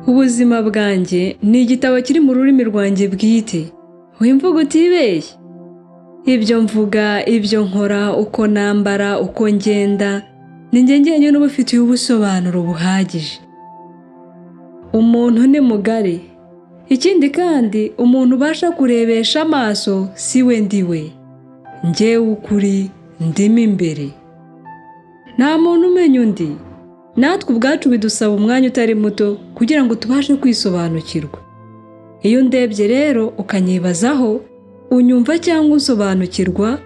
Ubuzima bwanjye ni igitabo kiri mu rurimi rwanjye bwite. Wimvuga utibeshye. Ibyo mvuga, ibyo nkora, uko nambara, uko ngenda, ni njye njyenyine ubifitiye ubusobanuro buhagije. Umuntu ni mugari. Ikindi kandi, umuntu ubasha kurebesha amaso si we ndi we. Njyewe ukuri ndimo imbere. Nta muntu umenya undi. Natwe ubwacu bidusaba umwanya utari muto kugira ngo tubashe kwisobanukirwa. Iyo undebye rero ukanyibazaho, unyumva cyangwa unsobanukirwa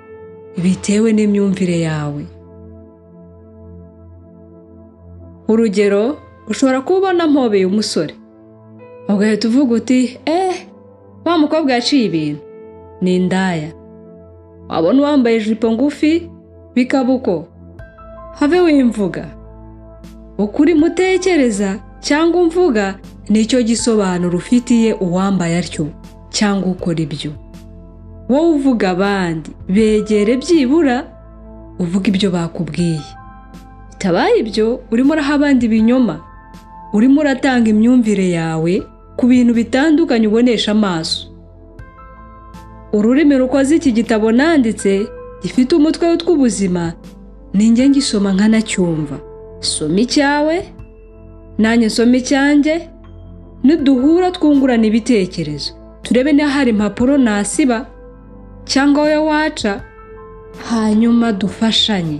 bitewe n'imyumvire yawe. Urugero, ushobora kuba ubona mpobeye umusore, ugahita uvuga uti wa mukobwa yaciye ibintu, ni indaya. Wabona uwambaye ijipo ngufi bikaba uko, have wimvuga. Ukuri mutekereza cyangwa umvuga nicyo gisobanuro ufitiye uwambaye atyo cyangwa ukora ibyo. Wowe uvuga abandi, begere byibura uvuge ibyo bakubwiye. Bitabaye ibyo, urimo uraha abandi ibinyoma, urimo uratanga imyumvire yawe ku bintu bitandukanye ubonesha amaso. Ururimi rukoze iki gitabo nanditse gifite umutwe w'ubuzima, ni njye ngisoma nkanacyumva. Soma icyawe, nanjye nsoma icyanjye, niduhura twungurana ibitekerezo, turebe niba hari impapuro nasiba cyangwa wowe waca, hanyuma dufashanye.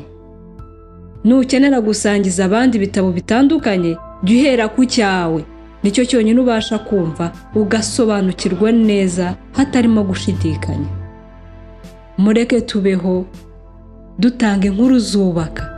Nukenera gusangiza abandi ibitabo bitandukanye, jya uhera ku cyawe, nicyo cyonyine ubasha kumva ugasobanukirwa neza hatarimo gushidikanya. Mureke tubeho dutanga inkuru zubaka.